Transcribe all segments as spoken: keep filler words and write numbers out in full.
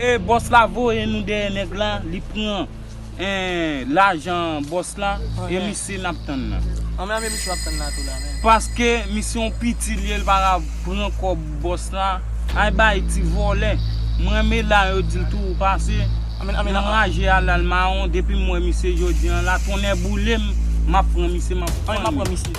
E bòs la voye nou dèyè nèg la, li pran, eh, lajan bòs la, e misye n ap tann nan. Anmè, anmè, misye w ap tann nan tou la, men. Paske misye yon piti li ye, li pa ka pran kòb bòs la. Ay bay ti vòlè. Mwen renmen la yo di l tou pase. Anmè, anmè, anraje a la l mawon, depi m wè misye jodi an la, tonnè boule m, m ap pran misye, m ap pran misye.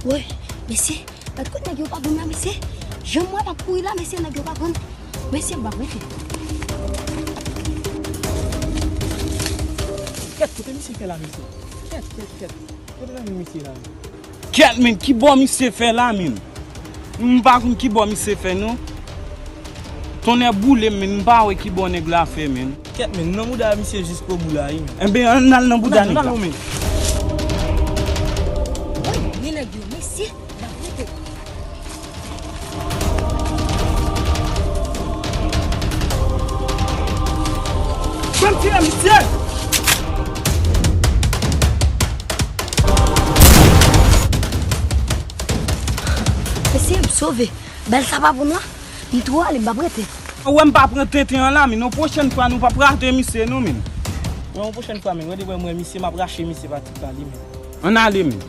Woy, mesye, gad kote nèg yo pa konn la, mesye. Jan m wè m ap kouri la, mesye, nèg yo pa konn. Mesye, m pa prete. Kèt, kote misye fè la, mesye? Kèt, kèt, kèt. Kote nan men misye la? Kèt, men, ki bò misye fè la, men? M pa konn ki bò misye fè, non. Tonnè boule m, men, m pa wè ki bò nèg la fè, men. Kèt, men, nan mouda misye jiskobou la, wi, men. Enben, ann al nan bouda nèg la. Ann al, ann al, men. Woy, men nèg yo, mesye, m pa prete. Ban m tire misye! Mesye, m sove. Bèl sa pa pou m la. M twò ale, m p ap rete. Ou wè m p ap pran tenten an la, men. Yon pwochèn fwa, nou p ap rate misye, non, men. Mwen, yon pwochèn fwa, men. Mwen, depi mwen, misye, m ap rache misye pa ti pa li, men. Ann ale, men.